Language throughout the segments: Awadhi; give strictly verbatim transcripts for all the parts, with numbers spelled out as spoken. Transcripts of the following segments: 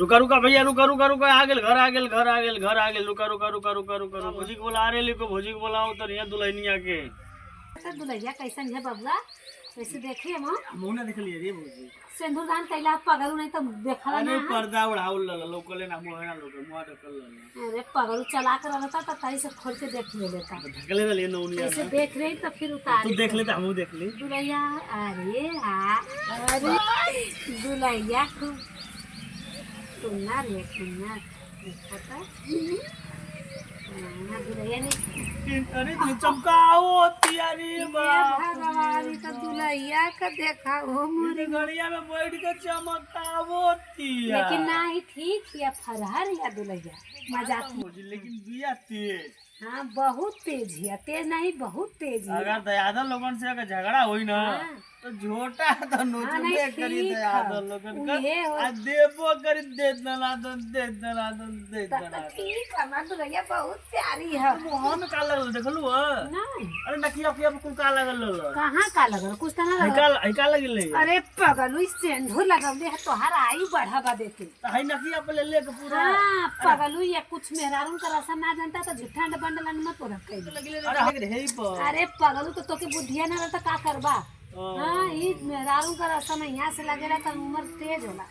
रुका, रुका भैया, रुका, रुका, रुका, आ गेल, घर आ गेल, घर आ गेल, घर आ गेल, रुका, रुका, रुका, रुका, रुका, रुका। भौजी के बोला, अरे लिखो, भौजी के बोलाओ तो यहाँ दुल्हनिया के। अच्छा, दुल्हनिया कैसन है बबुआ? वैसे देखे हम। मुँह ना देख लिए रे भौजी। सिंदूर दान कैला पगलू नहीं तो देखला अरे ना। पर्दा उड़ाउल लल, लोकले ना, मुँह ना लोकल, मुँह ढकल लल। अरे पगलू चला कर रहता तो तई से खोल के देख ले लेता। तो ढकले रहले नौनिया कैसे ना। देख रही तो फिर उतार तू देख ले तो हमहू देख ले। दुल्हैया, अरे हाँ, अरे दुल्हैया खूब टुन्ना रे टुन्ना। देखा तो। हाँ, दुल्हैया ने अरे तो चमकाओ तियारी ये बाप। भगवान, ई तो दुल्हैया का देखा हो ये मोरी। तो गड़िया में बैठ के चमकाओ तिया। लेकिन ना ही ठीक या फरहर या दुल्हैया। मजाक में। भौजी, लेकिन बिया तेज। हाँ, बहुत तेज हिया, तेज नहीं, बहुत तेज हिया। अगर दयादर लोगन से अगर झगड़ा होई ना, हाँ। तो झोटा तो हाँ, नोचबे नहीं, करी ठीक दयादर है। लोगन का। उहे हो। आ देबो करी, दे दनादन, दे दनादन, दे त, त दनादन। ठीक है, हमार दुल्हैया बहुत प्यारी है। मुँह में का लगल, देखलू ह? नहीं। अरे नकिया उकिया पे कुल का लगल रहल? कहाँ का लगल? कुछ तो ना है लगल। का, है का लगल है? अरे पगलू, ई सेंधुर लगौले है, तोहार आयु बढ़ावा देते। त हई नकिया पे ले लेके पूरा। हाँ, अरे। पगलू, ये कुछ मेहरारून का रसम ना जानता तो झूठा अंड बंडल अंड मत बोलत कहीं। अरे, हक रहे ही पर। अरे पगलू, तो तोके बुद्धिया ना रहता, का करबा? ओ। हाँ, ई मेहरारून का रसम है, यहाँ से लगेला तो उम्र तेज होला।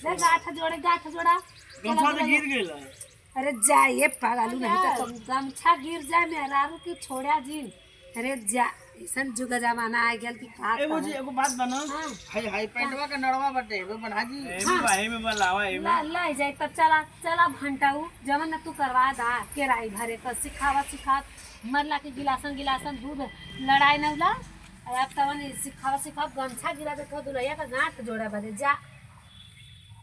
ले गांठ जोड़े, गांठ जोड़ा। गमछा तो गिर गइल। अरे जा, ये पगलू, नहीं तो अरे। गमछा गिर जाए मेहरारू की, छोड़ा जिन। अरे जा, ऐसन जुग जमाना आ गया कि का ए भौजी, कहे। एगो बात बा ना। हाँ। हाय, हाय, पेंटवा का नड़वा बटे, वो बढ़ा दी। एमे हाँ। बा, एमे बा, लावा, एमे। ला, ला जाए, तब चला, चला भंटाऊ, जवन न तू करवा दा, केराई भरे का, सिखावा, सिखावा, मरला के गिलासन, गिलासन दूध लड़ाई न उला। अरे अब तवन सिखावा, सिखावा, गमछा गिरा दे, तो दुल्हैया का गांठ जोड़ा बजे, जा।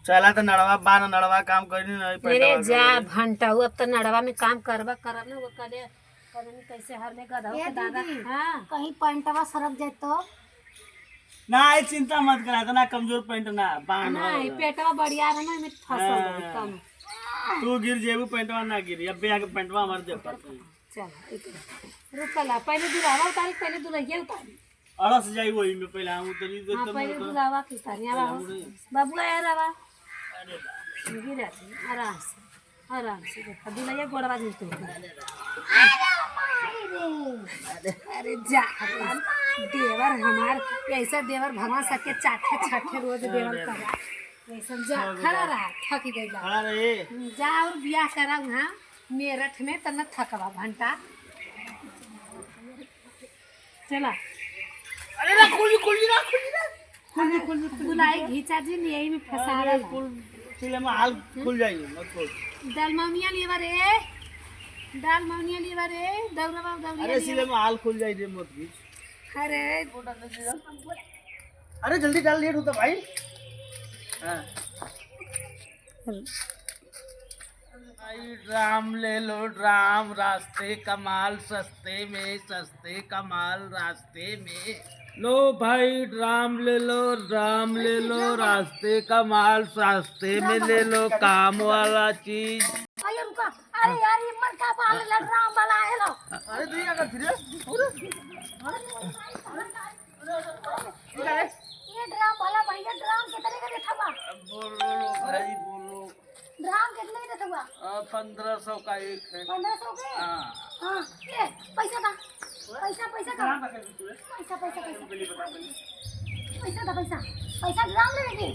चला त नड़वा, बा न नड़वा काम करी न, अरे पेंटवा जा करी। भंटाऊ, अब त नड़वा में काम करबा, करब न, वो कले पता नहीं कैसे हर में गधा ए के दादा। दीदी, हाँ। कहीं पैंटवा सरक जाए तो? ना, ये चिंता मत करा, इतना कमजोर पैंट ना, बांध ना, वाला। ये पेटवा बढ़िया रहे ना, एमे फसल हाँ। रहे कम। तू गिर जेबू, पैंटवा ना गिरी। अब आके पैंटवा हमार दे पाते। चल, एक रुक ला, पहले दुल्हवा उतारी, पहले दुल्हैया उतारी। अड़स जाई वही में, पहले हम उतरी, हाँ, एकदम पहले उतर। दुल्हवा के उतारी, आवा पहले हो। हम उतरी। बबुआ यार आवा। अरे बाप। गिरा जी, आराम से। आराम से देखा, दुल्हैया गोड़वा नहीं तोड़। अरे जा, देवर हमार ऐसा देवर भगवान सबके चाठे छठे रोज देवर करा। ऐसा जा, खड़ा रहा, थक गई जा। खड़ा रहे। जा और बियाह करा वहाँ मेरठ में, तब न थकवा भंटा। चला। अरे ना, खोल दी, खोल दी ना, खोल दी ना। खोल दी, खोल दी, खोल दी। बुलाई घीचा जी, यही में फंसा अरे, रहा। कुल सिले में हाल खुल जाई, मत खोल। दाल मौनिया लेवा रे, दाल मौनिया लेवा रे, दौड़वा, दौड़िया अरे, लेवा। सिले में हाल खुल जाई रे, मत घीच। अरे, अरे, जल्दी डाल, लेट होता भाई। हाँ। भाई ड्राम ले लो ड्राम, रास्ते का माल सस्ते में, सस्ते का माल रास्ते में। लो भाई ड्राम ले लो, ड्राम ले लो, रास्ते का माल सस्ते में ले लो, काम वाला चीज। अरे रुका, अरे यार, ये मर का बाल ला ड्राम वाला है लो। अरे तू क्या कर रही है? ये ड्राम वाला भैया, ड्राम कितने का देता हुआ? बोलो भाई, बोलो। ड्राम कितने का देता हुआ? आ, पन्द्रह सौ का एक है। पन्द्रह सौ के? हाँ। हाँ, ये पैसा था। पैसा, पैसा का? ड्राम का कर दीजिए। पैसा, पैसा, पैसा। पहले बता दो। पैसा था, पैसा। पैसा ड्राम लेने के?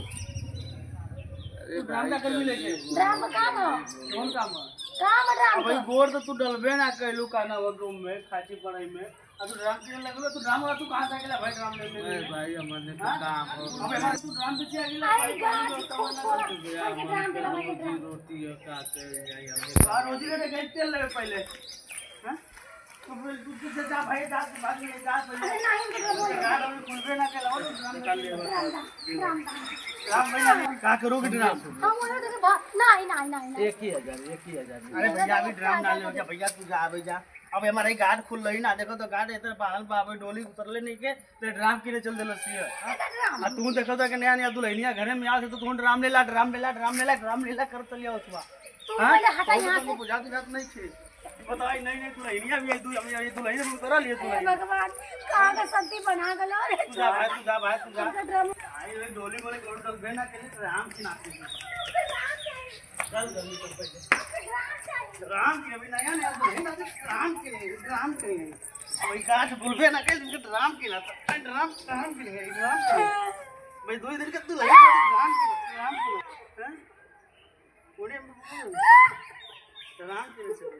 अरे ड्राम का कर भी लेके। ड्राम का काम हो? कौन काम है? काम है ड्राम अब भाई का। गोड़ तो तू डलबे ना कैलू का ना वो रूम में, खाची पढ़ाई में। अब तू ड्राम किने लगलो, तू ड्राम वाला तू कहाँ से अकेला भाई ड्राम ले ले? अरे भाई, हमर ने तो हाँ? काम हो। अबे हमारे तू ड्राम पीछे अकेला अरे भाई, गाड़ी ड्राम को छोड़, पीछे छोड़, ड्राम के लगा के रोजी ड्राम। रोटी है, का करे जाए हमने? और रोजी रोटी गई तेल लगे पहले। हाँ? तो फिर तू पीछे जा भाई, जा, तू बाद में जा, पहले। अरे नहीं, इनके ड्राम बोल। गाड़ी अभी खुलबे ना के लाओ, तो ड्राम निकाल ले। ड्राम, ड्राम, ड्राम। ड्राम भाई, का करोगे ड्राम? हम उन्हें देखे भा-, नहीं, नहीं, नहीं, नहीं। एक ही हजार, एक ही हजार। अरे भैया, अभी ड्राम डाल ले, भैया, तू जा, अभी जा। अब हमारे गार्ड खुल रही ना, देखो तो गार्ड इधर बाहर बा, अबे डोली उतरले नहीं के, ते ड्राम किने चल देलस ये, हाँ? ए, ड्राम। आ तू देखो तो कि नया नया दुल्हनिया घरे में आवे तो तू ड्राम ले ला, ड्राम ले ला, ड्राम ले ला, ड्राम ले ला कर चलिया उसवा। तू हाँ? पहले हटा यहाँ से। बुझात बुझात नहीं छे। बताई नहीं, नहीं, दुल्हनिया भी आई, तू, हम ये दुल्हनिया भी उतरा लिए ए दुल्हनिया। भगवान, कहाँ का सती बना गलो रे तू जा भाई, तू जा भाई, तू जा। हमका ड्राम। आई रे डोली बोले, गोड़ तल बे ना के लिए ड्राम की नाती। चल जल्दी कर पहले। ड्राम के अभी नया नया दुल्हन आते, ड्राम के नहीं, ड्राम के नहीं। वही काश बोलबे ना कहे, तुमके ड्राम के ना, ड्राम, ड्राम के नहीं, ड्राम के नहीं। भाई दो दिन का दुल्हन आते, ड्राम के, ड्राम के, हैं? ओड़े में बोल। ड्राम के नहीं चल।